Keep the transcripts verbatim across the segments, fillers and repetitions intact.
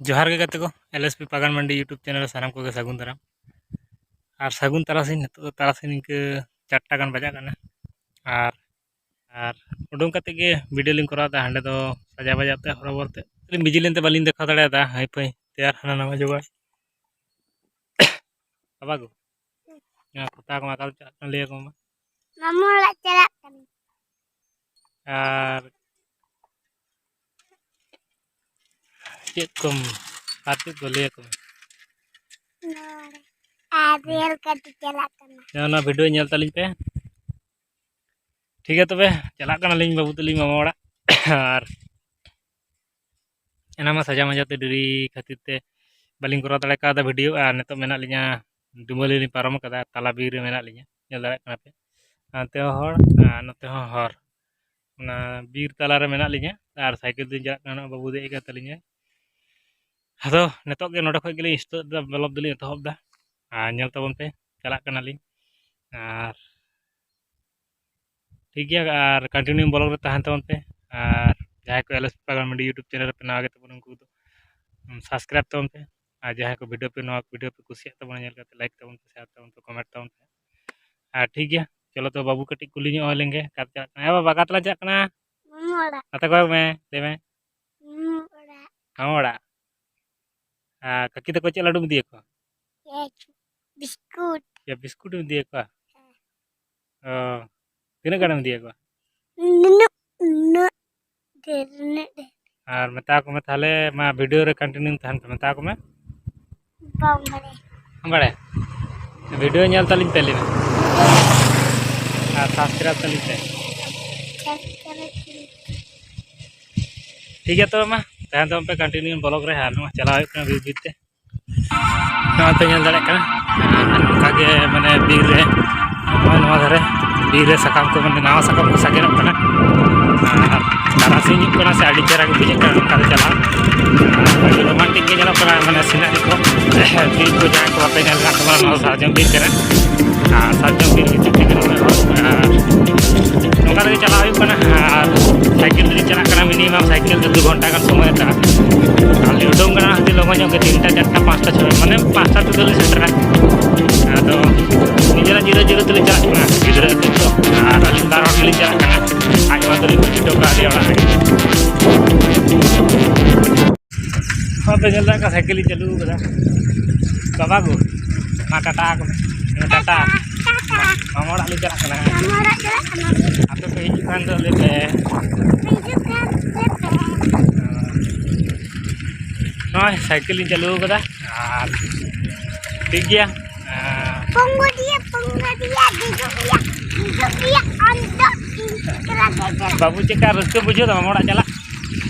ᱡᱚᱦᱟᱨ ᱜᱮ ᱜᱟᱛᱮ ᱠᱚ, ᱮᱞ ᱮᱥ ᱯᱤ ᱯᱟᱜᱟᱱ ᱢᱟᱱᱰᱤ YouTube ᱪᱮᱱᱮᱞ ᱨᱮ ᱥᱟᱱᱟᱢ ᱠᱚᱜᱮ ᱥᱟᱹᱜᱩᱱ ᱫᱟᱨᱟᱢ᱾ ᱟᱨ ᱥᱟᱹᱜᱩᱱ ᱛᱟᱨᱟᱥᱤᱧ, ᱱᱤᱛᱚᱜ ᱫᱚ ᱛᱟᱨᱟᱥᱤᱧ ᱤᱱᱠᱟᱹ ᱪᱟᱨᱴᱟ ᱜᱟᱱ ᱵᱟᱡᱟᱜ ᱠᱟᱱᱟ᱾ ᱟᱨ, ᱟᱨ ᱩᱰᱩᱝ ᱠᱟᱛᱮ ᱜᱮ ᱵᱷᱤᱰᱤᱭᱳ ᱞᱤᱧ ᱠᱚᱨᱟᱣ ᱮᱫᱟ᱾ ᱦᱟᱸᱰᱮ ᱫᱚ ᱥᱟᱡᱟᱣ ᱵᱟᱡᱟᱣ ᱛᱮ ᱦᱚᱨᱚᱵᱚᱨᱚ ᱛᱮ ᱟᱹᱞᱤᱧ ᱵᱤᱡᱤ ᱞᱮᱱᱛᱮ ᱵᱟᱹᱞᱤᱧ ᱫᱮᱠᱷᱟᱣ ᱫᱟᱲᱮᱭᱟᱫᱟ᱾ ᱦᱟᱹᱭ ᱯᱷᱟᱹᱭ ᱛᱮᱭᱟᱨ ᱦᱟᱱᱟ ᱱᱟᱣᱟ ᱡᱚᱜᱟᱲ᱾ ᱵᱟᱵᱟ ᱜᱳ, ᱱᱚᱣᱟ ᱠᱚᱛᱟ ᱠᱚ ᱟᱠᱟᱞ ᱪᱟᱞᱟᱜ ᱠᱟᱱᱟ, ᱞᱟᱹᱭ ᱟᱠᱚ ᱢᱟ᱾ ᱢᱟᱢᱩ ᱚᱲᱟᱜ ᱪᱟᱞᱟᱜ ᱠᱟᱱᱟ᱾ ᱟᱨ ᱪᱮᱫ ᱠᱚᱢ, ᱟᱨ ᱪᱮᱫ ᱠᱚ ᱞᱟᱹᱭ ᱟᱠᱚ ᱢᱮ? ᱱᱚᱰᱮ ᱟᱨ ᱨᱮᱞ ᱜᱟᱹᱰᱤ ᱪᱟᱞᱟᱜ ᱠᱟᱱᱟ᱾ ᱱᱚᱣᱟ ᱵᱷᱤᱰᱤᱭᱳ ᱧᱮᱞ ᱛᱟᱹᱞᱤᱧ ᱯᱮ᱾ ᱴᱷᱤᱠ ᱜᱮᱭᱟ, ᱛᱚᱵᱮ ᱪᱟᱞᱟᱜ ᱠᱟᱱᱟᱞᱤᱧ ᱵᱟᱹᱵᱩ ᱛᱟᱹᱞᱤᱧ ᱢᱟᱢᱟ ᱚᱲᱟᱜ᱾ ᱟᱨ ᱮᱱᱟ ᱢᱟ ᱥᱟᱡᱟᱣ ᱢᱟᱡᱟᱣ ᱛᱮ ᱰᱮᱨᱤ ᱠᱷᱟᱹᱛᱤᱨ ᱛᱮ ᱵᱟᱹᱞᱤᱧ ᱠᱚᱨᱟᱣ ᱫᱟᱲᱮ ᱠᱟᱣᱫᱟ ᱵᱷᱤᱰᱤᱭᱳ᱾ ᱟᱨ ᱱᱤᱛᱚᱜ ᱢᱮᱱᱟᱜ ᱞᱤᱧᱟ ᱰᱩᱢᱟᱹᱞᱤ ᱞᱤᱧ ᱯᱟᱨᱚᱢ ᱟᱠᱟᱫᱟ, ᱛᱟᱞᱟ ᱵᱤᱨ ᱨᱮ ᱢᱮᱱᱟᱜ ᱞᱤᱧᱟ, ᱧᱮᱞ ᱫᱟᱲᱮᱭᱟᱜ ᱠᱟᱱᱟ ᱯᱮ᱾ ᱦᱟᱱᱛᱮ ᱦᱚᱸ ᱦᱚᱲ ᱟᱨ ᱱᱚᱛᱮ ᱦᱚᱸ ᱦᱚᱨ, ᱚᱱᱟ ᱵᱤᱨ ᱛᱟᱞᱟ ᱨᱮ ᱢᱮᱱᱟᱜ ᱞᱤᱧᱟ᱾ ᱟᱨ ᱥᱟᱭᱠᱮᱞ ᱛᱮᱞᱤᱧ ᱪᱟᱞᱟᱜ ᱠᱟᱱᱟ, ᱵᱟᱹᱵᱩ ᱫᱮᱡ ᱟᱠᱟᱱ ᱛᱟᱹᱞᱤᱧᱟ᱾ ᱟᱫᱚ ᱱᱤᱛᱚᱜ ᱜᱮ ᱱᱚᱰᱮ ᱠᱷᱚᱡ ᱜᱮᱞᱤᱧ start ᱫᱟ, vlog ᱫᱚᱞᱤᱧ ᱮᱛᱚᱦᱚᱵ ᱫᱟ᱾ ᱟᱨ ᱧᱮᱞ ᱛᱟᱵᱚᱱ ᱯᱮ, ᱪᱟᱞᱟᱜ ᱠᱟᱱᱟᱞᱤᱧ᱾ ᱟᱨ ᱴᱷᱤᱠ ᱜᱮᱭᱟ, ᱟᱨ continue vlog ᱨᱮ ᱛᱟᱦᱮᱱ ᱛᱟᱵᱚᱱ ᱯᱮ᱾ ᱟᱨ ᱡᱟᱦᱟᱸᱭ ᱠᱚ ᱮᱞ ᱮᱥ ᱯᱤ ᱯᱟᱜᱟᱱ ᱢᱟᱱᱰᱤ YouTube ᱪᱮᱱᱮᱞ ᱨᱮᱯᱮ ᱱᱟᱣᱟ ᱜᱮ ᱛᱟᱵᱚᱱᱟ, ᱩᱱᱠᱩ ᱫᱚ subscribe ᱛᱟᱵᱚᱱ ᱯᱮ᱾ ᱟᱨ ᱡᱟᱦᱟᱸᱭ ᱠᱚ ᱵᱷᱤᱰᱤᱭᱳ ᱯᱮ, ᱱᱚᱣᱟ ᱵᱷᱤᱰᱤᱭᱳ ᱯᱮ ᱠᱩᱥᱤᱭᱟᱜ ᱛᱟᱵᱚᱱᱟ ᱧᱮᱞ ᱠᱟᱛᱮ, like ᱛᱟᱵᱚᱱ ᱯᱮ, share ᱛᱟᱵᱚᱱ ᱯᱮ, comment ᱛᱟᱵᱚᱱ ᱯᱮ᱾ ᱟᱨ ᱴᱷᱤᱠ ᱜᱮᱭᱟ, ᱪᱚᱞᱚ ᱛᱚ ᱵᱟᱹᱵᱩ ᱠᱟᱹᱴᱤᱡ ᱠᱩᱞᱤ ᱧᱚᱜ ᱟᱭ ᱞᱮᱱᱜᱮ, ᱚᱠᱟ ᱛᱮ ᱪᱟᱞᱟᱜ ᱠᱟᱱᱟ? ᱮ ᱵᱟᱵᱟ, ᱚᱠᱟ ᱛᱮᱞᱟᱝ ᱪᱟᱞᱟᱜ ᱠᱟᱱᱟ? ᱢᱟᱢᱩ ᱚᱲᱟᱜ᱾ ᱠᱟᱛᱷᱟ ᱠᱚ ᱢᱮ, ᱞᱟᱹᱭ ᱢᱮ᱾ ᱢᱟᱢᱩ ᱚᱲᱟᱜ᱾ ᱟᱢ ᱚᱲᱟᱜ? ᱟᱨ ᱠᱟᱹᱠᱤ ᱛᱟᱠᱚ ᱪᱮᱫ ᱞᱟᱹᱰᱩᱢ ᱤᱫᱤᱭᱟᱠᱚᱣᱟ? Cake, biscuit. ᱭᱟ, ᱵᱤᱥᱠᱩᱴ ᱮᱢ ᱤᱫᱤᱭᱟᱠᱚᱣᱟ? ᱦᱮᱸ᱾ ᱚ, ᱛᱤᱱᱟᱹᱜ ᱜᱟᱱᱮᱢ ᱤᱫᱤᱭᱟᱠᱚᱣᱟ? ᱱᱩᱱᱟᱹᱜ, ᱱᱩᱱᱟᱹᱜ ᱰᱷᱮᱨ, ᱱᱩᱱᱟᱹᱜ ᱰᱷᱮᱨ᱾ ᱟᱨ ᱢᱮᱛᱟ ᱠᱚ ᱢᱮ ᱛᱟᱦᱞᱮ, ᱢᱟ ᱵᱷᱤᱰᱤᱭᱳ ᱨᱮ continue ᱛᱟᱦᱮᱱ ᱯᱮ, ᱢᱮᱛᱟ ᱠᱚ ᱢᱮ᱾ ᱵᱟᱢ ᱵᱟᱲᱟᱭᱟ᱾ ᱵᱟᱢ ᱵᱟᱲᱟᱭᱟ? ᱵᱷᱤᱰᱤᱭᱳ ᱧᱮᱞ ᱛᱟᱹᱞᱤᱧ ᱯᱮ, ᱞᱟᱹᱭ ᱢᱮ᱾ ᱟᱨ subscribe ᱛᱟᱹᱞᱤᱧ ᱯᱮ᱾ Subscribe ᱛᱟᱹᱞᱤᱧ ᱯᱮ᱾ ᱴᱷᱤᱠ ᱜᱮᱭᱟ, ᱛᱚᱵᱮ ᱢᱟ ᱛᱟᱦᱮᱱ ᱛᱟᱵᱚᱱ ᱯᱮ continue vlog ᱨᱮ᱾ ᱟᱨ ᱱᱚᱣᱟ ᱪᱟᱞᱟᱣ ᱦᱩᱭᱩᱜ ᱠᱟᱱᱟ ᱵᱤᱨ ᱵᱤᱨ ᱛᱮ᱾ ᱱᱚᱣᱟ ᱯᱮ ᱧᱮᱞ ᱫᱟᱲᱮᱭᱟᱜ ᱠᱟᱱᱟ, ᱱᱚᱝᱠᱟ ᱜᱮ ᱢᱟᱱᱮ ᱵᱤᱨ ᱨᱮ, ᱱᱚᱜᱼᱚᱭ ᱱᱚᱣᱟ ᱫᱷᱟᱨᱮ ᱵᱤᱨ ᱨᱮ ᱥᱟᱠᱟᱢ ᱠᱚ, ᱢᱟᱱᱮ ᱱᱟᱣᱟ ᱥᱟᱠᱟᱢ ᱠᱚ ᱥᱟᱜᱮᱱᱚᱜ ᱠᱟᱱᱟ᱾ ᱟᱨ ᱛᱟᱨᱟᱥᱤᱧ ᱦᱩᱭᱩᱜ ᱠᱟᱱᱟ ᱥᱮ, ᱟᱹᱰᱤ ᱪᱮᱦᱨᱟ ᱜᱮ ᱵᱩᱡᱷᱟᱹᱜ ᱠᱟᱱᱟ ᱱᱚᱝᱠᱟ ᱨᱮ ᱪᱟᱞᱟᱣ᱾ ᱟᱹᱰᱤ romantic ᱜᱮ ᱧᱮᱞᱚᱜ ᱠᱟᱱᱟ, ᱢᱟᱱᱮ scenery ᱠᱚ᱾ ᱵᱤᱨ ᱠᱚ ᱡᱟᱦᱟᱸᱭ ᱠᱚ ᱵᱟᱯᱮ ᱧᱮᱞ ᱟᱠᱟᱫ ᱛᱟᱵᱚᱱᱟ, ᱱᱚᱣᱟ ᱥᱟᱨᱡᱚᱢ ᱵᱤᱨ ᱠᱟᱱᱟ᱾ ᱟᱨ ᱥᱟᱨᱡᱚᱢ ᱵᱤᱨ ᱵᱷᱤᱛᱤᱨ ᱛᱮᱜᱮ ᱱᱚᱜᱼᱚᱭ ᱦᱚᱨ᱾ ᱟᱨ ᱱᱚᱝᱠᱟ ᱛᱮᱜᱮ ᱪᱟᱞᱟᱣ ᱦᱩᱭᱩᱜ ᱠᱟᱱᱟ᱾ ᱟᱨ ᱥᱟᱭᱠᱮᱞ ᱛᱮᱞᱤᱧ ᱪᱟᱞᱟᱜ ᱠᱟᱱᱟ, minimum ᱥᱟᱭᱠᱮᱞ ᱛᱮ ᱫᱩ ᱜᱷᱚᱱᱴᱟ ᱜᱟᱱ ᱥᱚᱢᱚᱭ ᱦᱟᱛᱟᱣᱟ᱾ ᱟᱨ ᱞᱤᱧ ᱩᱰᱩᱝ ᱠᱟᱱᱟ ᱥᱚᱢᱚᱭ ᱧᱚᱜ ᱜᱮ, ᱛᱤᱱᱴᱟ, ᱪᱟᱨᱴᱟ, ᱯᱟᱸᱪᱴᱟ, ᱪᱷᱚᱭ, ᱢᱟᱱᱮ ᱯᱟᱸᱪᱴᱟ ᱛᱮᱫᱚ ᱞᱮ ᱥᱮᱴᱮᱨᱟ᱾ ᱟᱫᱚ ᱱᱤᱡᱮᱨᱟᱜ ᱡᱤᱨᱟᱹ ᱡᱤᱨᱟᱹ ᱛᱮᱞᱮ ᱪᱟᱞᱟᱜ ᱠᱟᱱᱟ, ᱜᱤᱫᱽᱨᱟᱹ ᱟᱛᱮᱫ ᱫᱚ᱾ ᱟᱨ ᱟᱹᱞᱤᱧ ᱵᱟᱨ ᱦᱚᱲ ᱜᱮᱞᱤᱧ ᱪᱟᱞᱟᱜ ᱠᱟᱱᱟ, ᱟᱡ ᱢᱟ ᱫᱚᱞᱤᱧ ᱵᱟᱹᱜᱤ ᱦᱚᱴᱚ ᱠᱟᱜ ᱞᱮᱭᱟ ᱚᱲᱟᱜ ᱨᱮᱜᱮ᱾ ᱦᱚᱸ ᱯᱮ ᱧᱮᱞ ᱫᱟᱲᱮᱭᱟᱜ ᱠᱟᱱᱟ, ᱥᱟᱭᱠᱮᱞ ᱤᱧ ᱪᱟᱹᱞᱩ ᱠᱟᱫᱟ᱾ ᱵᱟᱵᱟ ᱜᱳ, ᱢᱟ ᱴᱟᱴᱟ ᱠᱚ ᱢᱮ᱾ ᱦᱮᱸ, ᱴᱟᱴᱟ᱾ ᱢᱟᱢᱟ ᱚᱲᱟᱜ ᱞᱮ ᱪᱟᱞᱟᱜ ᱠᱟᱱᱟ᱾ ᱢᱟᱢᱟ ᱚᱲᱟᱜ ᱪᱟᱞᱟᱜ ᱠᱟᱱᱟ᱾ ᱟᱯᱮ ᱯᱮ ᱦᱤᱡᱩᱜ ᱠᱷᱟᱱ ᱫᱚ ᱞᱟᱹᱭ ᱯᱮ᱾ ᱦᱤᱡᱩᱜ ᱠᱷᱟᱱ ᱞᱟᱹᱭ ᱯᱮ᱾ ᱱᱚᱜᱼᱚᱭ ᱥᱟᱭᱠᱮᱞ ᱤᱧ ᱪᱟᱹᱞᱩ ᱠᱟᱫᱟ ᱟᱨ ᱴᱷᱤᱠ ᱜᱮᱭᱟ᱾ ᱦᱮᱸ᱾ ᱯᱚᱝᱜᱚ ᱫᱤᱭᱮ, ᱯᱚᱝᱜᱚ ᱫᱤᱭᱮ, ᱫᱮᱡᱚᱜ ᱨᱮᱭᱟᱜ, ᱫᱮᱡᱚᱜ ᱨᱮᱭᱟᱜ ᱟᱢ ᱫᱚ ᱤᱧ ᱮᱠᱞᱟ ᱫᱮᱡᱚᱜ᱾ ᱵᱟᱹᱵᱩ, ᱪᱮᱫᱠᱟ ᱨᱟᱹᱥᱠᱟᱹ ᱵᱩᱡᱷᱟᱹᱣ ᱛᱟᱢᱟ ᱢᱟᱢᱟ ᱚᱲᱟᱜ ᱪᱟᱞᱟᱜ?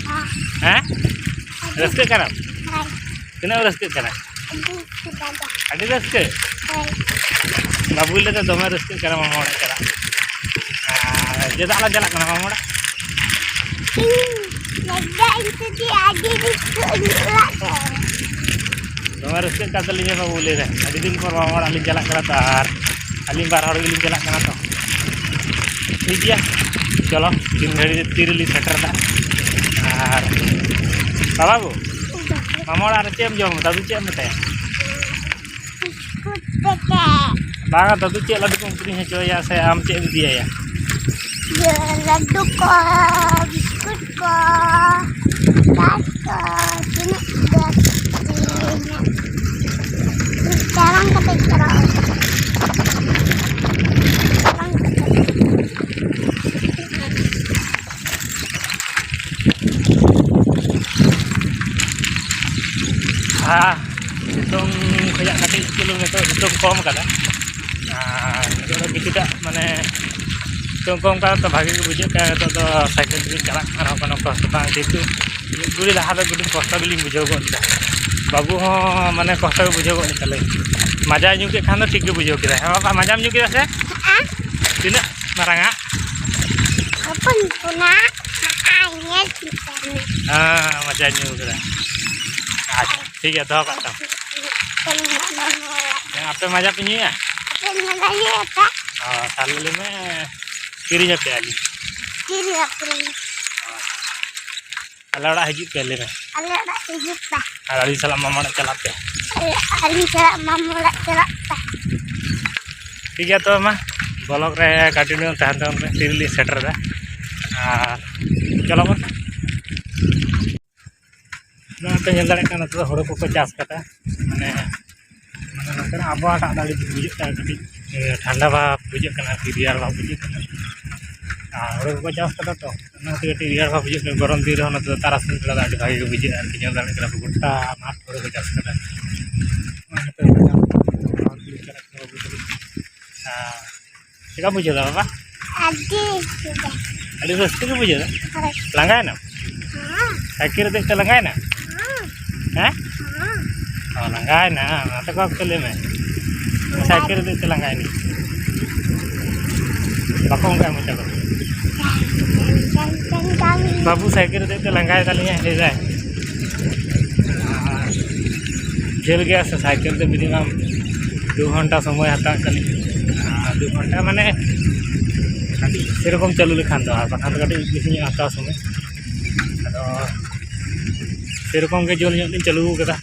ᱦᱮᱸ᱾ ᱦᱮᱸ? ᱨᱟᱹᱥᱠᱟᱹᱜ ᱠᱟᱱᱟᱢ? ᱦᱳᱭ᱾ ᱛᱤᱱᱟᱹᱜ ᱮᱢ ᱨᱟᱹᱥᱠᱟᱹᱜ ᱠᱟᱱᱟ? ᱟᱹᱰᱤ ᱨᱟᱹᱥᱠᱟᱹ ᱫᱟᱫᱟ᱾ ᱟᱹᱰᱤ ᱨᱟᱹᱥᱠᱟᱹ? ᱦᱳᱭ᱾ ᱵᱟᱹᱵᱩ ᱞᱟᱹᱭ ᱫᱟ ᱫᱚᱢᱮ ᱨᱟᱹᱥᱠᱟᱹᱜ ᱠᱟᱱᱟ ᱢᱟᱢᱟ ᱚᱲᱟᱜ ᱪᱟᱞᱟᱜ᱾ ᱟᱨ ᱪᱮᱫᱟᱜ ᱞᱟᱝ ᱪᱟᱞᱟᱜ ᱠᱟᱱᱟ ᱢᱟᱢᱟ ᱚᱲᱟᱜ? ᱤᱧ ᱞᱟᱡᱟᱜ ᱤᱧ ᱛᱮᱜᱮ ᱟᱹᱰᱤ ᱨᱟᱹᱥᱠᱟᱹ ᱟᱹᱭᱠᱟᱹᱜ ᱚᱲᱟᱜ ᱨᱮ᱾ ᱫᱚᱢᱮ ᱨᱟᱹᱥᱠᱟᱹᱜ ᱠᱟᱱ ᱛᱟᱹᱞᱤᱧᱟ ᱵᱟᱹᱵᱩ ᱞᱟᱹᱭ ᱫᱟ, ᱟᱹᱰᱤ ᱫᱤᱱ ᱯᱚᱨ ᱢᱟᱢᱟ ᱚᱲᱟᱜ ᱞᱤᱧ ᱪᱟᱞᱟᱜ ᱠᱟᱱᱟ ᱛᱚ, ᱟᱨ ᱟᱹᱞᱤᱧ ᱵᱟᱨ ᱦᱚᱲ ᱜᱮᱞᱤᱧ ᱪᱟᱞᱟᱜ ᱠᱟᱱᱟ ᱛᱚ᱾ ᱴᱷᱤᱠ ᱜᱮᱭᱟ, ᱪᱚᱞᱚ ᱛᱤᱱ ᱜᱷᱟᱹᱲᱤᱡ ᱛᱤᱨᱮᱞᱤᱧ ᱥᱮᱴᱮᱨ ᱮᱫᱟ᱾ ᱟᱨ ᱵᱟᱵᱟ ᱜᱳ, ᱢᱟᱢᱟ ᱚᱲᱟᱜ ᱨᱮ ᱪᱮᱫ ᱮᱢ ᱡᱚᱢ? ᱫᱟᱫᱩ ᱪᱮᱫ ᱮᱢ ᱢᱮᱛᱟᱭᱟ? Biscuit packet. ᱵᱟᱝᱟ, ᱫᱟᱫᱩ ᱪᱮᱫ ᱞᱟᱹᱰᱩ ᱠᱚᱢ ᱠᱤᱨᱤᱧ ᱦᱚᱪᱚᱭᱟ ᱥᱮ ᱟᱢ ᱪᱮᱫ ᱮᱢ ᱤᱫᱤᱭᱟᱭᱟ? ᱤᱭᱟᱹ, ᱞᱟᱹᱰᱩ ᱠᱚ, ᱵᱤᱥᱠᱩᱴ ᱠᱚ, ᱪᱟᱴ ᱠᱚ, ᱛᱤᱱᱟᱹᱜ ᱜᱟᱱ ᱠᱤᱨᱤᱧᱟ? ᱛᱟᱲᱟᱢ ᱠᱟᱛᱮ ᱪᱟᱞᱟᱜ ᱦᱩᱭᱩᱜᱼᱟ᱾ ᱛᱟᱲᱟᱢ ᱠᱟᱛᱮ᱾ ᱦᱮᱸ, ᱥᱤᱛᱩᱝ ᱠᱷᱚᱱᱟᱜ ᱠᱟᱹᱴᱤᱡ ᱪᱩᱞᱩᱝ ᱱᱤᱛᱚᱜ ᱥᱤᱛᱩᱝ ᱠᱚᱢ ᱠᱟᱫᱟ᱾ ᱟᱨ ᱱᱤᱛᱚᱜ ᱫᱚ ᱠᱤᱪᱷᱩᱴᱟ ᱢᱟᱱᱮ ᱥᱤᱛᱩᱝ ᱠᱚᱢ ᱠᱟᱫᱟ ᱛᱚ, ᱵᱷᱟᱜᱮ ᱜᱮ ᱵᱩᱡᱷᱟᱹᱜ ᱠᱟᱱᱟ᱾ ᱱᱤᱛᱚᱜ ᱫᱚ ᱥᱟᱭᱠᱮᱞ ᱛᱮᱜᱮ ᱪᱟᱞᱟᱜ ᱠᱟᱱᱟ ᱨᱮᱦᱚᱸ ᱠᱳᱱᱳ ᱠᱚᱥᱴᱚ ᱵᱟᱝ, ᱡᱮᱦᱮᱛᱩ ᱜᱷᱩᱲᱤ ᱞᱟᱦᱟ ᱫᱚ ᱠᱟᱹᱴᱤᱡ ᱠᱚᱥᱴᱚ ᱜᱮᱞᱤᱧ ᱵᱩᱡᱷᱟᱹᱣ ᱜᱚᱫ ᱠᱮᱫᱟ᱾ ᱵᱟᱹᱵᱩ ᱦᱚᱸ ᱢᱟᱱᱮ ᱠᱚᱥᱴᱚ ᱜᱮ ᱵᱩᱡᱷᱟᱹᱣ ᱜᱚᱫ ᱞᱮᱫ ᱛᱟᱞᱮ᱾ ᱢᱟᱡᱟᱭ ᱧᱩ ᱠᱮᱫ ᱠᱷᱟᱱ ᱫᱚ ᱴᱷᱤᱠ ᱜᱮ ᱵᱩᱡᱷᱟᱹᱣ ᱠᱮᱫᱟᱭ᱾ ᱦᱮᱸ ᱵᱟᱵᱟ, ᱢᱟᱡᱟᱢ ᱧᱩ ᱠᱮᱫᱟ ᱥᱮ? ᱦᱮᱸ᱾ ᱛᱤᱱᱟᱹᱜ ᱢᱟᱨᱟᱝ ᱟᱜ? ᱦᱚᱯᱚᱱ ᱦᱚᱯᱚᱱᱟᱜ᱾ ᱟᱭ, ᱧᱮᱞ ᱴᱷᱤᱠ ᱠᱟᱜ ᱢᱮ᱾ ᱦᱮᱸ, ᱢᱟᱡᱟᱭ ᱧᱩ ᱠᱮᱫᱟ᱾ ᱟᱪᱪᱷᱟ, ᱴᱷᱤᱠ ᱜᱮᱭᱟ, ᱫᱚᱦᱚ ᱠᱟᱜ ᱛᱟᱢ᱾ ᱦᱮᱸ, ᱟᱯᱮ ᱢᱟᱡᱟ ᱯᱮ ᱧᱩᱭᱟ? ᱟᱯᱮ ᱢᱟᱡᱟ ᱧᱩᱭᱟ ᱯᱮ? ᱦᱚᱸ, ᱛᱟᱦᱞᱮ ᱞᱟᱹᱭ ᱢᱮ, ᱠᱤᱨᱤᱧ ᱟᱯᱮᱭᱟ ᱞᱤᱧ᱾ ᱠᱤᱨᱤᱧ ᱟᱯᱮ ᱞᱤᱧ᱾ ᱦᱚᱸ᱾ ᱟᱞᱮ ᱚᱲᱟᱜ ᱦᱤᱡᱩᱜ ᱯᱮ, ᱞᱟᱹᱭ ᱢᱮ᱾ ᱟᱞᱮ ᱚᱲᱟᱜ ᱦᱤᱡᱩᱜ ᱯᱮ᱾ ᱟᱨ ᱟᱹᱞᱤᱧ ᱥᱟᱞᱟᱜ ᱢᱟᱢᱟ ᱚᱲᱟᱜ ᱪᱟᱞᱟᱜ ᱯᱮ᱾ ᱟᱞᱮ, ᱟᱹᱞᱤᱧ ᱥᱟᱞᱟᱜ ᱢᱟᱢᱟ ᱚᱲᱟᱜ ᱪᱟᱞᱟᱜ ᱯᱮ᱾ ᱴᱷᱤᱠ ᱜᱮᱭᱟ, ᱛᱚᱵᱮ ᱢᱟ, ᱵᱞᱚᱜ ᱨᱮ ᱠᱚᱱᱴᱤᱱᱤᱭᱩ ᱛᱟᱦᱮᱱ ᱛᱟᱵᱚᱱ ᱯᱮ, ᱛᱤᱨᱮᱞᱤᱧ ᱥᱮᱴᱮᱨᱮᱫᱟ᱾ ᱟᱨ ᱪᱚᱞᱚ ᱵᱚᱱ᱾ ᱱᱚᱜᱼᱚᱭ ᱯᱮ ᱧᱮᱞ ᱫᱟᱲᱮᱭᱟᱜ ᱠᱟᱱᱟ, ᱱᱚᱛᱮ ᱫᱚ ᱦᱳᱲᱳ ᱠᱚᱠᱚ ᱪᱟᱥ ᱠᱟᱫᱟ᱾ ᱢᱟᱱᱮ, ᱢᱟᱱᱮ, ᱱᱚᱛᱮᱱᱟᱜ ᱟᱵᱚᱦᱟᱣᱟ ᱴᱟᱜ ᱫᱚ ᱟᱹᱰᱤ ᱵᱩᱡᱷᱟᱹᱜ ᱠᱟᱱᱟ, ᱠᱟᱹᱴᱤᱡ, ᱮ, ᱴᱷᱟᱱᱰᱟ ᱵᱷᱟᱵᱽ ᱵᱩᱡᱷᱟᱹᱜ ᱠᱟᱱᱟ, ᱟᱨᱠᱤ ᱨᱮᱭᱟᱲ ᱵᱷᱟᱵᱽ ᱵᱩᱡᱷᱟᱹᱜ ᱠᱟᱱᱟ᱾ ᱟᱨ ᱦᱳᱲᱳ ᱠᱚᱠᱚ ᱪᱟᱥ ᱠᱟᱫᱟ ᱛᱚ, ᱚᱱᱟ ᱠᱷᱟᱹᱛᱤᱨ ᱠᱟᱹᱴᱤᱡ ᱨᱮᱭᱟᱲ ᱵᱷᱟᱵᱽ ᱵᱩᱡᱷᱟᱹᱜ ᱠᱟᱱᱟ᱾ ᱜᱚᱨᱚᱢ ᱫᱤᱱ ᱨᱮᱦᱚᱸ ᱱᱚᱛᱮ ᱫᱚ ᱛᱟᱨᱟᱥᱤᱧ ᱵᱮᱲᱟ ᱫᱚ ᱟᱹᱰᱤ ᱵᱷᱟᱜᱮ ᱜᱮ ᱵᱩᱡᱷᱟᱹᱜᱼᱟ, ᱟᱨᱠᱤ ᱧᱮᱞ ᱫᱟᱲᱮᱭᱟᱜ ᱠᱟᱱᱟ ᱯᱮ, ᱜᱚᱴᱟ ᱢᱟᱴᱷ ᱦᱳᱲᱳ ᱠᱚ ᱪᱟᱥ ᱠᱟᱫᱟ᱾ ᱟᱨ ᱪᱮᱫ ᱞᱮᱠᱟᱢ ᱵᱩᱡᱷᱟᱹᱣ ᱫᱟ, ᱵᱟᱵᱟ? ᱟᱹᱰᱤ ᱨᱟᱹᱥᱠᱟᱹ᱾ ᱟᱹᱰᱤ ᱨᱟᱹᱥᱠᱟᱹ ᱜᱮ ᱵᱩᱡᱷᱟᱹᱣ ᱫᱟ? ᱦᱳᱭ᱾ ᱞᱟᱸᱜᱟᱭᱮᱱᱟᱢ? ᱦᱮᱸ᱾ ᱥᱟᱭᱠᱮᱞ ᱨᱮ ᱫᱮᱡ ᱛᱮ ᱞᱟᱸᱜᱟᱭᱮᱱᱟ? ᱦᱮᱸ᱾ ᱦᱮᱸ? ᱦᱮᱸ᱾ ᱚ, ᱞᱟᱸᱜᱟᱭᱮᱱᱟ, ᱚᱱᱟᱛᱮ ᱠᱚ ᱠᱷᱟᱹᱞᱤ ᱢᱮ᱾ ᱥᱟᱭᱠᱮᱞ ᱨᱮ ᱫᱮᱡ ᱛᱮ ᱞᱟᱸᱜᱟᱭᱮᱱᱟ᱾ ᱵᱟᱠᱚ ᱚᱱᱠᱟᱭᱟ ᱢᱚᱪᱟ ᱠᱚ᱾ ᱵᱟᱹᱵᱩ ᱥᱟᱭᱠᱮᱞ ᱨᱮ ᱫᱮᱡ ᱛᱮ ᱞᱟᱸᱜᱟᱭ ᱫᱟᱞᱤᱧᱟ, ᱞᱟᱹᱭ ᱫᱟᱭ᱾ ᱡᱷᱟᱹᱞ ᱜᱮᱭᱟ ᱥᱮ, ᱥᱟᱭᱠᱮᱞ ᱛᱮ ᱢᱤᱱᱤᱢᱟᱢ ᱫᱩ ᱜᱷᱚᱱᱴᱟ ᱥᱚᱢᱚᱭ ᱦᱟᱛᱟᱣ ᱛᱟᱹᱞᱤᱧᱟ᱾ ᱟᱨ ᱫᱩ ᱜᱷᱚᱱᱴᱟ ᱢᱟᱱᱮ ᱠᱟᱹᱴᱤᱡ ᱥᱮᱨᱚᱠᱚᱢ ᱪᱟᱹᱞᱩ ᱞᱮᱠᱷᱟᱱ ᱫᱚ, ᱟᱨ ᱵᱟᱠᱷᱟᱱ ᱫᱚ ᱠᱟᱹᱴᱤᱡ ᱵᱮᱥᱤ ᱧᱚᱜ ᱦᱟᱛᱟᱣ ᱥᱚᱢᱚᱭ᱾ ᱟᱫᱚ ᱥᱮᱨᱚᱠᱚᱢ ᱜᱮ ᱡᱳᱨ ᱧᱚᱜ ᱞᱤᱧ ᱪᱟᱹᱞᱩ ᱠᱟᱫᱟ,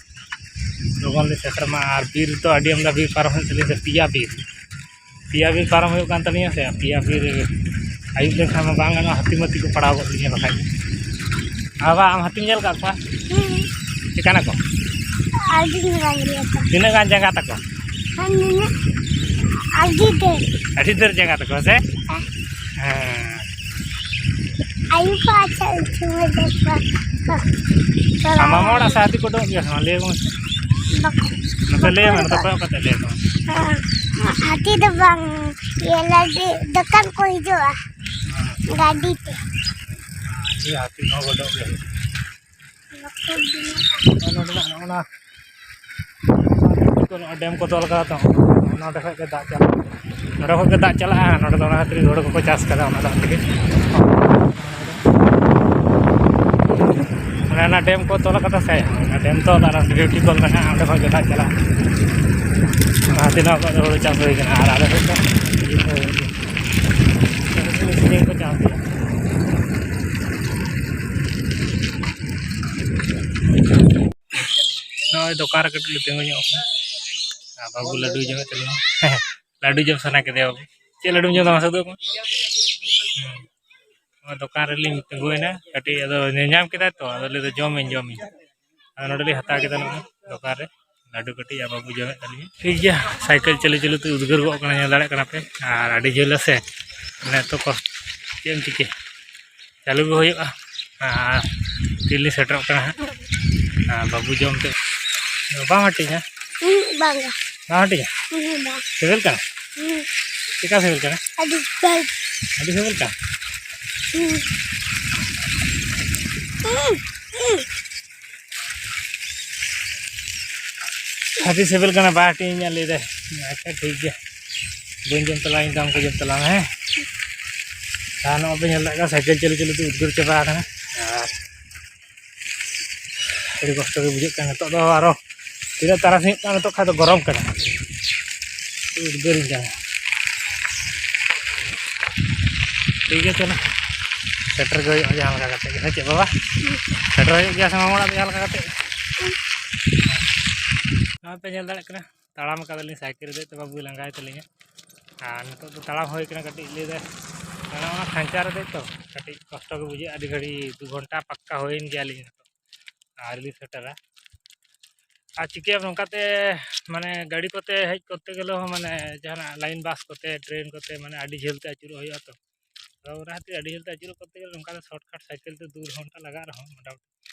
ᱞᱚᱜᱚᱱ ᱞᱤᱧ ᱥᱮᱴᱮᱨ ᱢᱟ᱾ ᱟᱨ ᱵᱤᱨ ᱫᱚ ᱟᱹᱰᱤ ᱟᱢᱫᱟ ᱵᱤᱨ ᱯᱟᱨᱚᱢ ᱦᱩᱭᱩᱜ ᱛᱟᱹᱞᱤᱧᱟ ᱥᱮ, ᱯᱮᱭᱟ ᱵᱤᱨ, ᱯᱮᱭᱟ ᱵᱤᱨ ᱯᱟᱨᱚᱢ ᱦᱩᱭᱩᱜ ᱠᱟᱱ ᱛᱟᱹᱞᱤᱧᱟ ᱥᱮ, ᱯᱮᱭᱟ ᱵᱤᱨ ᱟᱹᱭᱩᱵ ᱞᱮᱱᱠᱷᱟᱱ ᱢᱟ ᱵᱟᱝ ᱜᱟᱱᱚᱜᱼᱟ, ᱦᱟᱹᱛᱤ ᱢᱟᱹᱛᱤ ᱠᱚ ᱯᱟᱲᱟᱣ ᱜᱚᱫ ᱞᱤᱧᱟ ᱵᱟᱠᱷᱟᱡ᱾ ᱵᱟᱵᱟ, ᱟᱢ ᱦᱟᱹᱛᱤᱢ ᱧᱮᱞ ᱟᱠᱟᱫ ᱠᱚᱣᱟ? ᱦᱮᱸ᱾ ᱪᱮᱠᱟᱱᱟ ᱠᱚ? ᱟᱹᱰᱤ ᱢᱟᱨᱟᱝ ᱜᱮᱭᱟ ᱠᱚ᱾ ᱛᱤᱱᱟᱹᱜ ᱜᱟᱱ ᱡᱟᱸᱜᱟ ᱛᱟᱠᱚ? ᱦᱮᱸ, ᱱᱩᱱᱟᱹᱜ᱾ ᱟᱹᱰᱤ ᱰᱷᱮᱨ᱾ ᱟᱹᱰᱤ ᱰᱷᱮᱨ ᱡᱟᱸᱜᱟ ᱛᱟᱠᱚ, ᱥᱮ? ᱦᱮᱸ᱾ ᱦᱮᱸ᱾ ᱟᱭᱩ ᱠᱚ ᱟᱪᱪᱷᱟ ᱩᱱ ᱥᱚᱢᱚᱭ ᱫᱚ ᱠᱚ, ᱠᱚ, ᱠᱚ ᱟᱢ ᱢᱟᱢᱟ ᱚᱲᱟᱜ ᱥᱮᱫ ᱦᱟᱹᱛᱤ ᱠᱚ ᱩᱰᱩᱠᱚᱜ ᱜᱮᱭᱟ ᱥᱮ ᱵᱟᱝ? ᱞᱟᱹᱭ ᱟᱵᱚᱱ ᱢᱮᱥᱮ᱾ ᱵᱟᱠᱚ, ᱱᱚᱛᱮ ᱞᱟᱹᱭ ᱢᱮ, ᱱᱚᱛᱮ ᱠᱚᱭᱚᱜ ᱠᱟᱛᱮ ᱞᱟᱹᱭ ᱢᱮ᱾ ᱦᱮᱸ, ᱦᱟᱹᱛᱤ ᱫᱚ ᱵᱟᱝ, ᱤᱭᱟᱹ ᱞᱟᱹᱜᱤᱫ ᱫᱚᱠᱟᱱ ᱠᱚ ᱦᱤᱡᱩᱜᱼᱟ᱾ ᱜᱟᱹᱰᱤ ᱛᱮ᱾ ᱦᱟᱹᱛᱤ ᱦᱚᱸ ᱩᱰᱩᱠᱚᱜ ᱜᱮᱭᱟ᱾ ᱱᱚᱰᱮᱱᱟᱜ ᱱᱚᱜᱼᱚ ᱱᱟ ᱰᱮᱢ ᱠᱚ ᱛᱚᱞ ᱠᱟᱫᱟ ᱛᱚ, ᱱᱚᱰᱮ ᱠᱷᱚᱡ ᱜᱮ ᱫᱟᱜ ᱪᱟᱞᱟᱜᱼᱟ᱾ ᱱᱚᱰᱮ ᱠᱷᱚᱡ ᱜᱮ ᱫᱟᱜ ᱪᱟᱞᱟᱜᱼᱟ, ᱱᱚᱰᱮ ᱫᱚ ᱚᱱᱟ ᱠᱷᱟᱹᱛᱤᱨ ᱦᱩᱲᱩ ᱠᱚᱠᱚ ᱪᱟᱥ ᱠᱟᱫᱟ, ᱚᱱᱟ ᱫᱟᱜ ᱛᱮᱜᱮ᱾ ᱚᱱᱮ ᱚᱱᱟ ᱰᱮᱢ ᱠᱚ ᱛᱚᱞ ᱠᱟᱫᱟ ᱥᱮ, ᱚᱱᱟ ᱰᱮᱢ ᱛᱚᱞ ᱟᱨ ᱰᱤᱭᱩᱴᱤ ᱠᱚᱞ ᱢᱮᱱᱟᱜᱼᱟ, ᱚᱸᱰᱮ ᱠᱷᱚᱡ ᱜᱮ ᱫᱟᱜ ᱪᱟᱞᱟᱜᱼᱟ᱾ ᱚᱱᱟ ᱛᱤᱱᱟᱹᱜ ᱠᱷᱚᱡ ᱫᱚ ᱦᱩᱲᱩ ᱪᱟᱥ ᱦᱩᱭ ᱠᱟᱱᱟ, ᱟᱨ ᱟᱞᱮ ᱥᱮᱫ ᱫᱚ ᱤᱭᱟᱹ ᱠᱚ ᱦᱩᱭ ᱠᱟᱱᱟ᱾ ᱥᱤᱡᱤᱱ ᱠᱚ ᱪᱟᱥ ᱜᱮᱭᱟ᱾ ᱱᱚᱜᱼᱚᱭ ᱫᱚᱠᱟᱱ ᱨᱮ ᱠᱟᱹᱴᱤᱡ ᱞᱮ ᱛᱤᱸᱜᱩ ᱧᱚᱜ ᱠᱟᱱᱟ᱾ ᱟᱨ ᱵᱟᱹᱵᱩ ᱞᱟᱹᱰᱩ ᱡᱚᱢᱮᱫ ᱛᱟᱞᱮᱭᱟ᱾ ᱞᱟᱹᱰᱩ ᱡᱚᱢ ᱥᱟᱱᱟ ᱠᱮᱫᱮᱭᱟ ᱵᱟᱹᱵᱩ᱾ ᱪᱮᱫ ᱞᱟᱹᱰᱩᱢ ᱡᱚᱢ ᱫᱟ ᱢᱟᱥᱮ ᱩᱫᱩᱜ ᱟᱠᱚ ᱢᱮ? ᱦᱩᱸ᱾ ᱱᱚᱣᱟ ᱫᱚᱠᱟᱱ ᱨᱮᱞᱤᱧ ᱛᱤᱸᱜᱩᱭᱮᱱᱟ ᱠᱟᱹᱴᱤᱡ, ᱟᱫᱚ ᱧᱮᱞ ᱧᱟᱢ ᱠᱮᱫᱟᱭ ᱛᱚ, ᱟᱫᱚ ᱞᱟᱹᱭ ᱫᱟ, "ᱡᱚᱢᱟᱹᱧ, ᱡᱚᱢᱟᱹᱧ᱾" ᱟᱫᱚ ᱱᱚᱰᱮ ᱞᱤᱧ ᱦᱟᱛᱟᱣ ᱠᱮᱫᱟ ᱱᱚᱜᱼᱚᱭ ᱫᱚᱠᱟᱱ ᱨᱮ ᱞᱟᱹᱰᱩ ᱠᱟᱹᱴᱤᱡ, ᱟᱨ ᱵᱟᱹᱵᱩ ᱡᱚᱢᱮᱫ ᱛᱟᱹᱞᱤᱧᱟ᱾ ᱴᱷᱤᱠ ᱜᱮᱭᱟ, ᱥᱟᱭᱠᱮᱞ ᱪᱟᱹᱞᱩ ᱪᱟᱹᱞᱩ ᱛᱮ ᱩᱫᱽᱜᱟᱹᱨ ᱜᱚᱜ ᱠᱟᱱᱟ, ᱧᱮᱞ ᱫᱟᱲᱮᱭᱟᱜ ᱠᱟᱱᱟ ᱯᱮ, ᱟᱨ ᱟᱹᱰᱤ ᱡᱷᱟᱹᱞᱟ ᱥᱮ, ᱢᱟᱱᱮ ᱮᱛᱚ ᱠᱚᱥᱴ, ᱪᱮᱫ ᱮᱢ ᱪᱤᱠᱟᱹᱭᱟ, ᱪᱟᱹᱞᱩ ᱜᱮ ᱦᱩᱭᱩᱜᱼᱟ᱾ ᱟᱨ ᱛᱤᱨᱮᱞᱤᱧ ᱥᱮᱴᱮᱨᱚᱜ ᱠᱟᱱᱟ ᱦᱟᱸᱜ, ᱟᱨ ᱵᱟᱹᱵᱩ ᱡᱚᱢ ᱛᱮ ᱵᱟᱢ ᱦᱟᱹᱴᱤᱧᱟ? ᱩᱸᱦᱩᱸ, ᱵᱟᱝᱟ᱾ ᱵᱟᱢ ᱦᱟᱹᱴᱤᱧᱟ? ᱩᱸᱦᱩᱸ, ᱵᱟᱝ᱾ ᱥᱤᱵᱤᱞ ᱠᱟᱱᱟ? ᱩᱸᱦᱩᱸ᱾ ᱪᱮᱠᱟ ᱥᱤᱵᱤᱞ ᱠᱟᱱᱟ? ᱟᱹᱰᱤ ᱵᱷᱟᱹᱜᱤ᱾ ᱟᱹᱰᱤ ᱥᱤᱵᱤᱞ ᱠᱟᱱᱟ? ᱩᱸᱦᱩᱸ᱾ ᱩᱸᱦᱩᱸ, ᱩᱸᱦᱩᱸ᱾ ᱟᱹᱰᱤ ᱥᱤᱵᱤᱞ ᱠᱟᱱᱟ, ᱵᱟᱭ ᱦᱟᱹᱴᱤᱧᱟ ᱞᱟᱹᱭ ᱫᱟᱭ᱾ ᱟᱪᱪᱷᱟ, ᱴᱷᱤᱠ ᱜᱮᱭᱟ, ᱵᱟᱹᱧ ᱡᱚᱢ ᱛᱟᱞᱟᱝ, ᱤᱧ ᱫᱚ ᱟᱢ ᱠᱚ ᱡᱚᱢ ᱛᱟᱞᱟᱝ ᱢᱮ, ᱦᱮᱸ? ᱟᱨ ᱱᱚᱜᱼᱚᱭ ᱯᱮ ᱧᱮᱞ ᱫᱟᱲᱮᱭᱟᱜ ᱠᱟᱱᱟ, ᱥᱟᱭᱠᱮᱞ ᱪᱟᱹᱞᱩ ᱪᱟᱹᱞᱩ ᱛᱮ ᱩᱫᱽᱜᱟᱹᱨ ᱪᱟᱵᱟ ᱟᱠᱟᱱᱟ᱾ ᱟᱨ ᱟᱹᱰᱤ ᱠᱚᱥᱴᱚ ᱜᱮ ᱵᱩᱡᱷᱟᱹᱜ ᱠᱟᱱᱟ᱾ ᱱᱤᱛᱚᱜ ᱫᱚ ᱟᱨᱚ ᱛᱤᱱᱟᱹᱜ ᱛᱟᱨᱟᱥᱤᱧᱚᱜ ᱠᱟᱱᱟ, ᱱᱤᱛᱚᱜ ᱠᱷᱟᱱ ᱫᱚ ᱜᱚᱨᱚᱢ ᱠᱟᱱᱟ, ᱩᱫᱽᱜᱟᱹᱨᱤᱧ ᱠᱟᱱᱟ᱾ ᱴᱷᱤᱠ ᱜᱮᱭᱟ, ᱪᱚᱞᱚ, ᱥᱮᱴᱮᱨ ᱜᱮ ᱦᱩᱭᱩᱜᱼᱟ ᱡᱟᱦᱟᱸ ᱞᱮᱠᱟ ᱠᱟᱛᱮ ᱜᱮ, ᱦᱮᱸ ᱪᱮ ᱵᱟᱵᱟ? ᱥᱮᱴᱮᱨ ᱦᱩᱭᱩᱜ ᱜᱮᱭᱟ ᱥᱮ ᱢᱟᱢᱟ ᱚᱲᱟᱜ ᱫᱚ ᱡᱟᱦᱟᱸ ᱞᱮᱠᱟ ᱠᱟᱛᱮ? ᱱᱚᱜᱼᱚᱭ ᱯᱮ ᱧᱮᱞ ᱫᱟᱲᱮᱭᱟᱜ ᱠᱟᱱᱟ, ᱛᱟᱲᱟᱢ ᱠᱟᱫᱟᱞᱤᱧ ᱥᱟᱭᱠᱮᱞ ᱨᱮ ᱫᱮᱡ ᱛᱮ, ᱵᱟᱹᱵᱩᱭ ᱞᱟᱸᱜᱟᱭ ᱛᱟᱹᱞᱤᱧᱟ᱾ ᱟᱨ ᱱᱤᱛᱚᱜ ᱫᱚ ᱛᱟᱲᱟᱢ ᱦᱩᱭ ᱠᱟᱱᱟ ᱠᱟᱹᱴᱤᱡ, ᱞᱟᱹᱭ ᱫᱟᱭ ᱚᱱᱟ, ᱚᱱᱟ ᱠᱷᱟᱧᱪᱟ ᱨᱮ ᱫᱮᱡ ᱛᱚ ᱠᱟᱹᱴᱤᱡ ᱠᱚᱥᱴᱚ ᱜᱮ ᱵᱩᱡᱷᱟᱹᱜᱼᱟ, ᱟᱹᱰᱤ ᱜᱷᱟᱹᱲᱤᱡ ᱫᱩ ᱜᱷᱚᱱᱴᱟ ᱯᱟᱠᱠᱟ ᱦᱩᱭᱮᱱ ᱜᱮᱭᱟᱞᱤᱧ ᱱᱤᱛᱚᱜ᱾ ᱟᱹᱣᱨᱤ ᱞᱤᱧ ᱥᱮᱴᱮᱨᱟ᱾ ᱟᱨ ᱪᱤᱠᱟᱹᱭᱟᱢ ᱱᱚᱝᱠᱟᱛᱮ, ᱢᱟᱱᱮ ᱜᱟᱹᱰᱤ ᱠᱚᱛᱮ ᱦᱮᱡ ᱠᱚᱨᱛᱮ ᱜᱮᱞᱮ ᱦᱚᱸ, ᱢᱟᱱᱮ ᱡᱟᱦᱟᱱᱟᱜ ᱞᱟᱭᱤᱱ ᱵᱟᱥ ᱠᱚᱛᱮ, ᱴᱨᱮᱱ ᱠᱚᱛᱮ, ᱢᱟᱱᱮ ᱟᱹᱰᱤ ᱡᱷᱟᱹᱞ ᱛᱮ ᱟᱹᱪᱩᱨᱚᱜ ᱦᱩᱭᱩᱜᱼᱟ ᱛᱚ᱾ ᱟᱫᱚ ᱚᱱᱟ ᱠᱷᱟᱹᱛᱤᱨ ᱟᱹᱰᱤ ᱡᱷᱟᱹᱞ ᱛᱮ ᱟᱹᱪᱩᱨᱚᱜ ᱠᱚᱨᱛᱮ ᱜᱮᱞᱮ ᱱᱚᱝᱠᱟ ᱫᱚ ᱥᱚᱨᱴ ᱠᱟᱴ ᱥᱟᱭᱠᱮᱞ ᱛᱮ ᱫᱩ ᱜᱷᱚᱱᱴᱟ ᱞᱟᱜᱟᱜ ᱨᱮᱦᱚᱸ, ᱢᱚᱴᱟᱢᱩᱴᱤ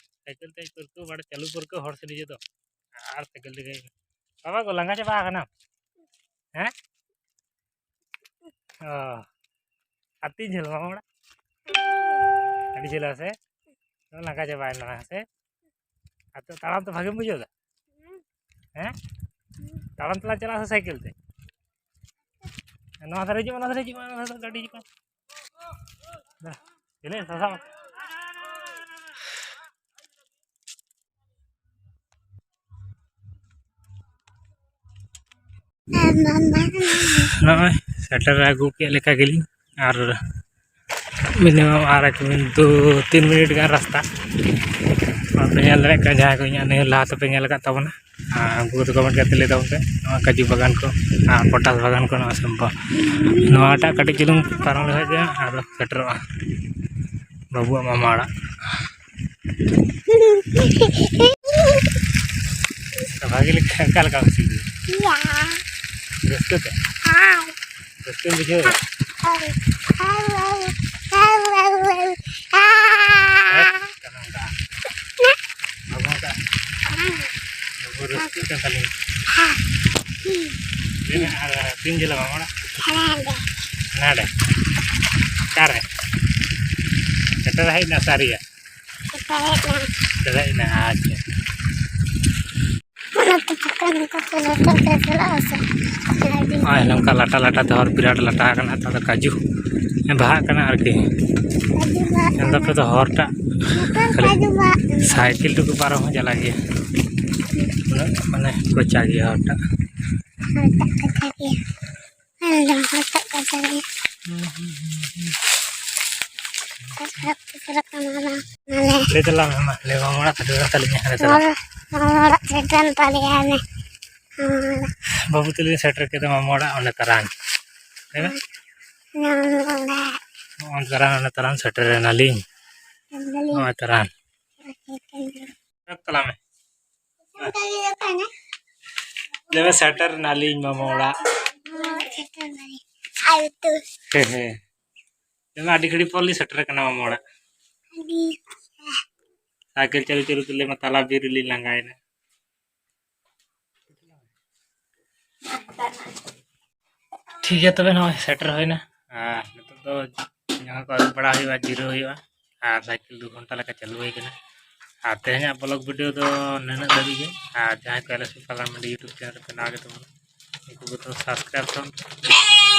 ᱥᱟᱭᱠᱮᱞ ᱛᱮ ᱦᱮᱡ ᱯᱟᱹᱨᱠᱟᱹᱣ, ᱵᱟᱲᱮ ᱪᱟᱹᱞᱩ ᱯᱟᱹᱨᱠᱟᱹᱣ ᱦᱚᱲ ᱥᱮ ᱱᱤᱡᱮ ᱫᱚ᱾ ᱟᱨ ᱥᱟᱭᱠᱮᱞ ᱛᱮᱜᱮ ᱵᱟᱵᱟ ᱠᱚ ᱞᱟᱸᱜᱟ ᱪᱟᱵᱟ ᱟᱠᱟᱱᱟ, ᱦᱮᱸ? ᱚ, ᱟᱨ ᱛᱤᱱ ᱡᱷᱟᱹᱞ ᱢᱟᱢᱟ ᱚᱲᱟᱜ? ᱟᱹᱰᱤ ᱡᱷᱟᱹᱞᱟ ᱥᱮ? ᱞᱟᱸᱜᱟ ᱪᱟᱵᱟᱭᱮᱱᱟ ᱦᱮᱸ ᱥᱮ? ᱟᱨ ᱛᱚ ᱛᱟᱲᱟᱢ ᱛᱮ ᱵᱷᱟᱜᱮᱢ ᱵᱩᱡᱷᱟᱹᱣ ᱮᱫᱟ? ᱦᱮᱸ? ᱛᱟᱲᱟᱢ ᱛᱮᱞᱟᱝ ᱪᱟᱞᱟᱜᱼᱟ ᱥᱮ ᱥᱟᱭᱠᱮᱞ ᱛᱮ? ᱱᱚᱣᱟ ᱫᱷᱟᱨᱮ ᱦᱤᱡᱩᱜ ᱢᱮ, ᱱᱚᱣᱟ ᱫᱷᱟᱨᱮ ᱦᱤᱡᱩᱜ ᱢᱮ, ᱱᱚᱣᱟ ᱫᱷᱟᱨᱮ ᱜᱟᱹᱰᱤ ᱦᱤᱡᱩᱜ ᱠᱟᱱᱟ᱾ ᱫᱮᱞᱟ, ᱫᱮᱞᱟ, ᱥᱟᱵ, ᱥᱟᱵ᱾ ᱱᱚᱜᱼᱚᱭ ᱥᱮᱴᱮᱨ ᱟᱹᱜᱩ ᱠᱮᱫ ᱞᱮᱠᱟ ᱜᱮᱞᱤᱧ, ᱟᱨ ᱢᱤᱱᱤᱢᱟᱢ ᱟᱨ ᱮᱠ ᱢᱤᱱᱤᱴ, ᱫᱩ ᱛᱤᱱ ᱢᱤᱱᱤᱴ ᱜᱟᱱ ᱨᱟᱥᱛᱟ᱾ ᱟᱨ ᱯᱮ ᱧᱮᱞ ᱫᱟᱲᱮᱭᱟᱜ ᱠᱟᱱᱟ, ᱡᱟᱦᱟᱸᱭ ᱠᱚ ᱤᱧᱟᱹᱜ ᱱᱤᱭᱟᱹ ᱞᱟᱦᱟ ᱛᱮᱯᱮ ᱧᱮᱞ ᱟᱠᱟᱫ ᱛᱟᱵᱚᱱᱟ, ᱟᱨ ᱩᱱᱠᱩ ᱠᱚᱫᱚ ᱠᱚᱢᱮᱱᱴ ᱠᱟᱛᱮ ᱞᱟᱹᱭ ᱛᱟᱵᱚᱱ ᱯᱮ, ᱱᱚᱣᱟ ᱠᱟᱡᱩ ᱵᱟᱜᱟᱱ ᱠᱚ ᱟᱨ ᱯᱚᱴᱟᱥ ᱵᱟᱜᱟᱱ ᱠᱚ ᱱᱚᱣᱟ ᱥᱚᱢᱵᱷᱚᱵ᱾ ᱱᱚᱣᱟᱴᱟᱜ ᱠᱟᱹᱴᱤᱡ ᱪᱩᱞᱩᱝ ᱯᱟᱨᱚᱢ ᱞᱮᱠᱷᱟᱡ ᱜᱮ ᱟᱫᱚ ᱥᱮᱴᱮᱨᱚᱜᱼᱟ ᱵᱟᱹᱵᱩᱣᱟᱜ ᱢᱟᱢᱟ ᱚᱲᱟᱜ᱾ ᱵᱷᱟᱜᱮ ᱞᱮᱠᱟ ᱚᱠᱟ ᱞᱮᱠᱟ ᱠᱩᱥᱤ ᱜᱮ? ᱨᱟᱹᱥᱠᱟᱹ ᱛᱮ? ᱨᱟᱹᱥᱠᱟᱹᱢ ᱵᱩᱡᱷᱟᱹᱣ ᱮᱫᱟ? ᱦᱮᱸ? ᱠᱟᱱᱟ ᱚᱱᱠᱟ᱾ ᱵᱟᱵᱩ ᱚᱱᱠᱟ᱾ ᱵᱟᱵᱩ ᱨᱟᱹᱥᱠᱟᱹᱜ ᱠᱟᱱ ᱛᱟᱞᱤᱧᱟ᱾ ᱞᱟᱹᱭ ᱢᱮ, ᱟᱨ ᱛᱤᱱ ᱡᱷᱟᱹᱞᱟ ᱢᱟᱢᱟ ᱚᱲᱟᱜ? ᱦᱟᱱᱟ ᱦᱟᱸᱰᱮ᱾ ᱚᱠᱟᱨᱮ? ᱥᱮᱴᱮᱨ ᱦᱮᱡ ᱮᱱᱟ ᱥᱮ ᱟᱹᱣᱨᱤᱭᱟ? ᱥᱮᱴᱮᱨ ᱦᱮᱡ ᱮᱱᱟ᱾ ᱥᱮᱴᱮᱨ ᱦᱮᱡ ᱮᱱᱟ, ᱟᱪᱪᱷᱟ᱾ ᱚᱱᱟᱛᱮ ᱪᱤᱠᱟᱹ ᱱᱚᱝᱠᱟ ᱠᱚ ᱞᱚᱥᱚᱫ ᱨᱮ ᱪᱟᱞᱟᱜᱼᱟ ᱥᱮ? ᱟᱹᱰᱤ ᱱᱚᱜᱼᱚᱭ ᱱᱚᱝᱠᱟ ᱞᱟᱴᱟ ᱞᱟᱴᱟ ᱛᱮ ᱦᱚᱨ ᱵᱤᱨᱟᱴ ᱞᱟᱴᱟ ᱟᱠᱟᱱᱟ, ᱱᱮᱛᱟᱨ ᱫᱚ ᱠᱟᱡᱩ ᱵᱟᱦᱟᱜ ᱠᱟᱱᱟ ᱟᱨᱠᱤ᱾ ᱠᱟᱡᱩ ᱵᱟᱦᱟᱜ ᱧᱮᱞ ᱫᱟᱯᱮ ᱠᱟᱱᱟ᱾ ᱛᱚ ᱦᱚᱨᱴᱟᱜ ᱱᱮᱛᱟᱨ ᱠᱷᱟᱹᱞᱤ ᱠᱟᱡᱩ ᱵᱟᱦᱟᱜ ᱠᱟᱱᱟ᱾ ᱥᱟᱭᱠᱮᱞ ᱴᱩᱠᱩ ᱯᱟᱨᱚᱢ ᱦᱚᱸ ᱪᱟᱞᱟᱜ ᱜᱮᱭᱟ, ᱩᱱᱟᱹᱜ ᱢᱟᱱᱮ ᱠᱚᱪᱟ ᱜᱮᱭᱟ ᱦᱚᱨᱴᱟᱜ᱾ ᱦᱚᱨᱴᱟᱜ ᱠᱚᱪᱟ ᱜᱮᱭᱟ᱾ ᱟᱨ ᱡᱟᱦᱟᱸ ᱦᱚᱨᱴᱟᱜ ᱠᱚᱪᱟ ᱜᱮᱭᱟ᱾ ᱟᱨ ᱦᱚᱨ ᱠᱚ ᱪᱟᱞᱟᱜ ᱠᱟᱱᱟ ᱵᱟᱝ? ᱟᱞᱮ ᱞᱟᱹᱭ ᱛᱟᱞᱟᱝ ᱢᱮ ᱢᱟ, ᱞᱟᱹᱭ ᱢᱟᱢᱟ ᱚᱲᱟᱜ ᱥᱮᱴᱮᱨ ᱛᱟᱞᱤᱧᱟ, ᱞᱟᱹᱭ ᱛᱟᱞᱟᱝ᱾ ᱢᱟᱢᱟ ᱚᱲᱟᱜ ᱥᱮᱴᱮᱨ ᱛᱟᱞᱮᱭᱟ ᱞᱮ᱾ ᱦᱚᱸ᱾ ᱵᱟᱹᱵᱩ ᱛᱟᱹᱞᱤᱧ ᱥᱮᱴᱮᱨ ᱠᱮᱫᱟ ᱢᱟᱢᱟ ᱚᱲᱟᱜ, ᱚᱸᱰᱮ ᱛᱟᱨᱟᱱ᱾ ᱦᱮᱸ? ᱢᱟᱢᱟ ᱚᱲᱟᱜ᱾ ᱱᱚᱜᱼᱚᱭ ᱛᱟᱨᱟᱱ, ᱚᱸᱰᱮ ᱛᱟᱨᱟᱱ ᱥᱮᱴᱮᱨ ᱮᱱᱟᱞᱤᱧ᱾ ᱥᱮᱴᱮᱨ ᱱᱟᱞᱤᱧ᱾ ᱱᱚᱜᱼᱚᱭ ᱛᱟᱨᱟᱱ᱾ ᱥᱮᱴᱮᱨ ᱛᱟᱞᱟᱝ ᱢᱮ᱾ ᱞᱟᱹᱭ ᱢᱮ, ᱥᱮᱴᱮᱨ ᱱᱟᱞᱤᱧ ᱢᱟᱢᱟ ᱚᱲᱟᱜ᱾ ᱦᱚᱸ, ᱥᱮᱴᱮᱨ ᱱᱟᱞᱤᱧ᱾ ᱟᱨ ᱩᱛᱩ᱾ ᱦᱮᱸ, ᱦᱮᱸ᱾ ᱞᱟᱹᱭ ᱢᱮ, ᱟᱹᱰᱤ ᱜᱷᱟᱹᱲᱤᱡ ᱯᱚᱨ ᱞᱤᱧ ᱥᱮᱴᱮᱨ ᱠᱟᱱᱟ ᱢᱟᱢᱟ ᱚᱲᱟᱜ᱾ ᱟᱹᱰᱤ ᱥᱟᱭᱠᱮᱞ ᱪᱟᱹᱞᱩ ᱪᱟᱹᱞᱩ ᱛᱮ ᱞᱟᱹᱭ ᱢᱟ, ᱛᱟᱞᱟ ᱵᱤᱨ ᱨᱮᱞᱤᱧ ᱞᱟᱸᱜᱟᱭᱮᱱᱟ᱾ ᱴᱷᱤᱠ ᱜᱮᱭᱟ, ᱛᱚᱵᱮ ᱱᱚᱜᱼᱚᱭ ᱥᱮᱴᱮᱨ ᱦᱩᱭᱱᱟ᱾ ᱟᱨ ᱱᱤᱛᱚᱜ ᱫᱚ ᱡᱟᱸᱜᱟ ᱠᱚ ᱟᱹᱨᱩᱵ ᱵᱟᱲᱟ ᱦᱩᱭᱩᱜᱼᱟ, ᱡᱤᱨᱟᱹᱣ ᱦᱩᱭᱩᱜᱼᱟ᱾ ᱟᱨ ᱥᱟᱭᱠᱮᱞ ᱫᱩ ᱜᱷᱚᱱᱴᱟ ᱞᱮᱠᱟ ᱪᱟᱹᱞᱩ ᱦᱩᱭ ᱠᱟᱱᱟ᱾ ᱟᱨ ᱛᱮᱦᱮᱧᱟᱜ vlog video ᱫᱚ ᱱᱤᱱᱟᱹᱜ ᱫᱷᱟᱹᱵᱤᱡ ᱜᱮ᱾ ᱟᱨ ᱡᱟᱦᱟᱸᱭ ᱠᱚ ᱮᱞ ᱮᱥ ᱯᱤ ᱯᱟᱞᱟᱱ ᱢᱟᱹᱱᱰᱤ YouTube channel ᱨᱮᱯᱮ ᱱᱟᱣᱟ ᱜᱮ ᱛᱟᱵᱚᱱᱟ, ᱩᱱᱠᱩ ᱠᱚᱫᱚ subscribe ᱛᱟᱵᱚᱱ ᱯᱮ᱾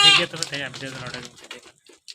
ᱴᱷᱤᱠ ᱜᱮᱭᱟ, ᱛᱚᱵᱮ ᱛᱮᱦᱮᱧᱟᱜ video ᱫᱚ ᱱᱚᱰᱮ ᱜᱮ ᱢᱩᱪᱟᱹᱫ᱾